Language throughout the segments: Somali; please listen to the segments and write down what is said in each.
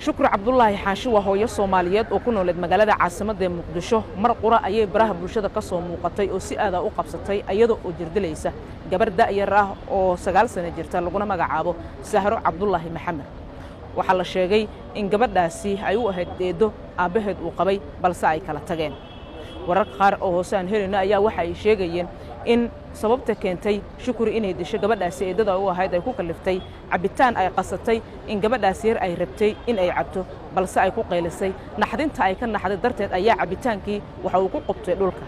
Shukri Cabdulaahi Xaashi waa hooyo Soomaaliyeed oo ku nooleed magaalada caasimadda ee Muqdisho. Mar qura ayay baraha bulshada ka soo muuqatay oo si aada u qabsatay, iyada oo jirdilaysa gabar da'yar ah oo 9 sano jirta, laguna magacaabo Sahro Cabdulaahi Maxamed. Waxaa la sheegay in gabadhaasi ay u ahayd eedo aabbaheed uu qabay, balse ay kala tageen. Wararka qaar oo hoose aan helayno ayaa waxa ay sheegayeen in sababta keentay Shukri inay disho gabadhaasi eedada u ahayd ay ku kaliftay cabitaan ay qasatay, in gabadhaasi yar ay rabtay in ay cabto, balse ay ku qaylisay. Naxdinta ay ka naxday darteed ayaa cabitaankii waxa uu ku qubtay dhulka,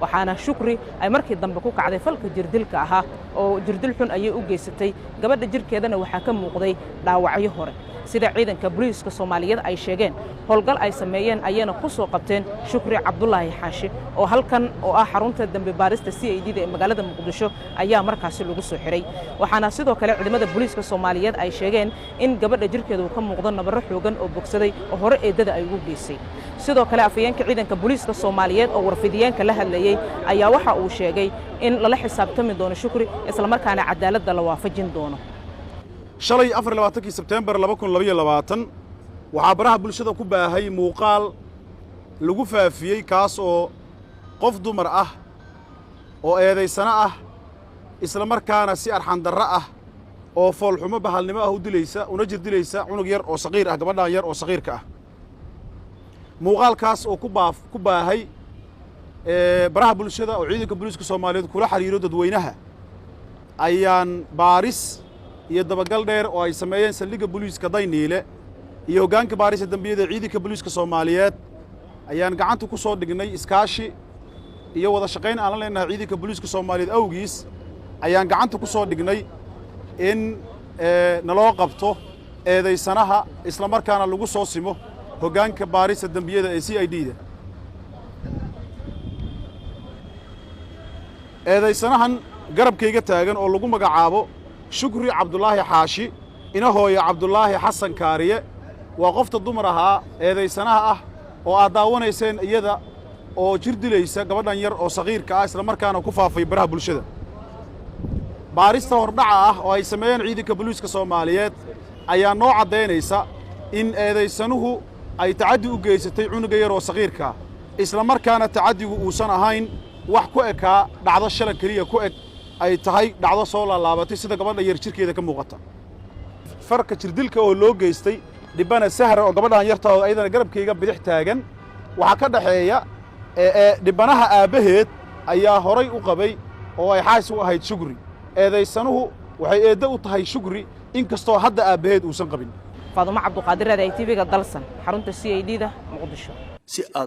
waxaana Shukri ay markii dambe ku kacday falka jirdilka ahaa, oo jirdil xun ayay u geysatay gabadha. Jirkeedana waxaa ka muuqday dhaawacyo hore, sida ciidanka booliiska Soomaaliyeed ay sheegeen. Howlgal ay sameeyeen ayayna ku soo qabteen Shukri Cabdulaahi Xaashi, oo halkan oo ah xarunta dembi baarista CID da ee magaalada Muqdisho ayaa markaasi lagu soo xiray. Waxaana sidoo kale ciidamada booliiska Soomaaliyeed ay sheegeen in gabadha jirkeeda uu ka muuqdo nabarro xoogan oo bogsaday oo hore eedada ay ugu geysay. Sidoo kale afhayeenka ciidanka booliiska Soomaaliyeed oo warfidiyeenka la hadlayey ayaa waxa uu sheegay in lala xisaabtami doono Shukri, islamarkaana cadaaladda la waafajin doono. Shalay, 24-kii Sebteembar 2022, waxaa baraha bulshada ku baahay muuqaal lagu faafiyey, kaas oo qof dumar ah oo eedaysano ah, isla markaana si arxandarro ah oo foolxumo bahalnimo ah u dilaysa una jir dilaysa cunug yar oo saqiir ah, gabadhan yar oo saqiirka ah. Muuqaalkaas oo ku baahay baraha bulshada oo ciidanka booliiska Soomaaliyeed kula xiriiro dadweynaha ayaan baaris iyo dabagal dheer oo ay sameeyeen saldhigga booliiska Dayniile iyo hoggaanka baarista dembiyada ciidanka booliiska Soomaaliyeed ayaan gacanta ku soo dhignay. Iskaashi iyo wada shaqayn aan la leenahay ciidanka booliiska Soomaaliyeed awgiis ayaan gacanta ku soo dhignay in naloo qabto eedaysanaha, isla markaana lagu soo simo hoggaanka baarista dembiyada ee CID da. Eedaysanahan garabkayga taagan oo lagu magacaabo Shukri Cabdulaahi Xaashi, ina hooya Cabdulaahi Xasan Kaariye, waa qofta dumar ahaa eedaysanaha ah oo aad daawanayseen iyada oo jir dilaysa gabadhan yar oo saqiirka ah, isla markaana ku faafay baraha bulshada. Baarista hordhaca ah oo ay sameeyeen ciidanka booliiska Soomaaliyeed ayaa noo caddaynaysa in eedaysanuhu ay tacaddi u geysatay cunuga yar oo saqiirkaa, isla markaana tacaddigu uusan ahayn wax ku ekaa dhacdo shala keliya ku eg, ay tahay dhacdo soo laalaabatay, sida gabadha yar jirkeeda ka muuqata. Farka jirdilka oo loo geystay dhibbana Sahra oo gabadhan yartaoo ayadana garabkayga bidix taagan waxaa ka dhaxeeya dhibbanaha aabbaheed ayaa horay u qabay oo ay xaas u ahayd Shukri. Eedaysanuhu waxay eeddo u tahay Shukri, inkastoo hadda aabbaheed uusan qabin. Faadumo Cabduqaadir, Raadiyaha TV-ga Dalsan, xarunta CID da, Muqdisho. Si aad